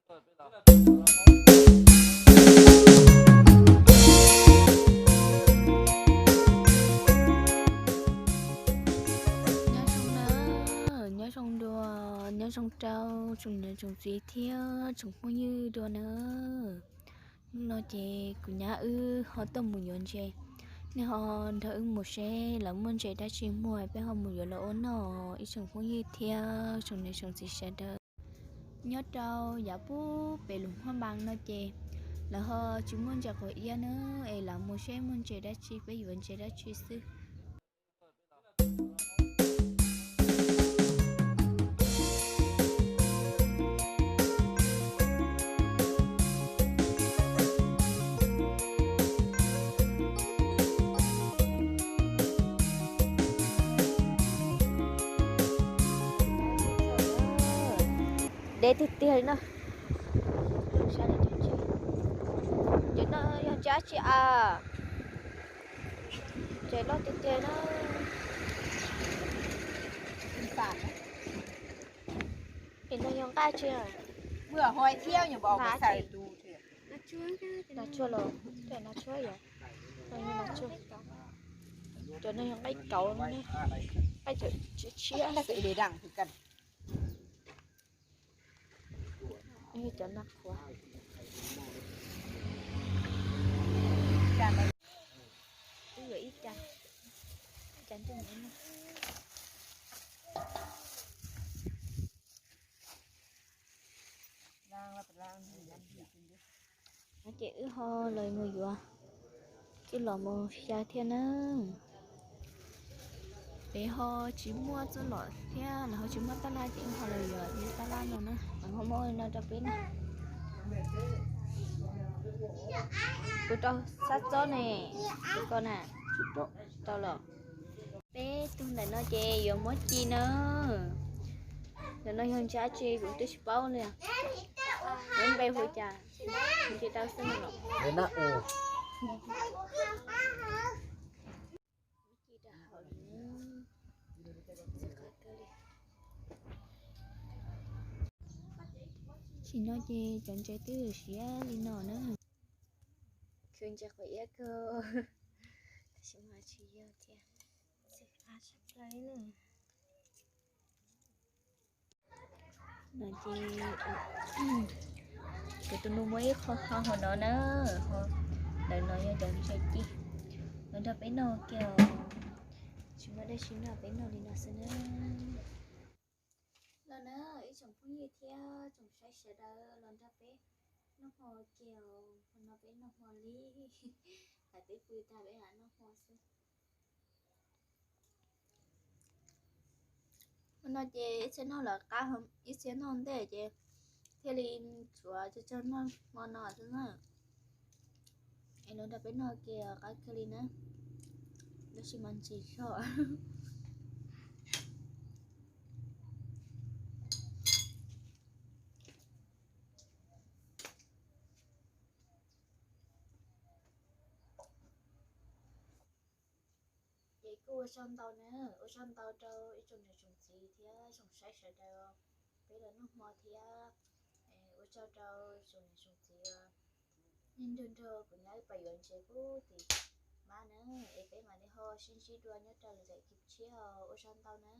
Nyob zoo na, nyob zoo dua, nyob zoo rau tsoom niam tsoom txiv thiab tsoom phooj ywg dua na. Hnub no ces kuv nyab wb ho tuaj mus yuav ntses, nej ho nrog wb mus seb lawv muaj ntses dab tsi muag peb ho mus yuav los ua noj ib tsoom phooj ywg thiab tsoom niam tsoom txiv sawv daws. Nyob rau yav pub pem lus Hmoob Npas no ces lawv ho tsis muaj ntses quav iab na, es lawv mus seb muaj ntses dab tsi peb yuav ntses dab tsi xwb. Deb tiag tiag li na. Cov no yog ntses dab tsi a? Ntses loj tiag tiag na. Ces no yog nqaij tsi? Nqaij tsi? Nqaij tsuag los, nqaij tsuag yog, nqaij tsuag. Cov no yog nqaij kauv, nqaij tshiab. Cov no qhuav. Wb yuav ib co, ib co nrog no. Ces wb ho los mus yuav coj los mus xyaw thiab na. Peb ho tsis muaj txoj lom thiab lawv ho tsis muaj tab laj ces wb ho los yuav tab laj no na, lawv ho muab no rau peb na. Kuv rau sab txob ne, kuv ko na, rau los. Peb tug ntawm no ces yuav muab ci na. Ntawm no yog ntses dab tsi kuv twb tsis paub li. Lub npe hu cas? Ntses tau xwb los. Tam sim no ces cov ntses twb siav li no na. Khwv ntses quav iab kawg, tab sis mas tsis yog thiab. No ces kuv tus nus muaj ib qho hau hauv no na, ntawm no yog cov ntses ci, los nrog peb noj kiag os. Tsis muaj dab tsi noj peb noj li no xwb na. Los na ib tsoom phooj ywg thiab tsoom saib sawv daws los nrog peb noj hmo kiag os, hmo no peb noj hmo li, hais twb pw tag peb lam noj hmo xwb. Hmo no ces ib txhia noj lawm qab, ib txhia noj ntej ces thiaj li tsuav tsawg tsawg noj hmo no xwb na. Es los nrog peb noj kiag qab kiag li na, tab sis mas ntsis zog. Ces kuj ua tsaug ntau na, ua tsaug ntau rau ib tsoom niam tsoom txiv thiab tsoom saib sawv daws, peb los noj hmo thiab. Ua tsaug rau tsoom niam tsoom txiv, nej nrog nrog kuv nyab wb pais yuav ntses pub tim mab na, es peb mam li ho sib ntsib dua nyob rau lwm daim clip tshiab os, ua tsaug ntau na.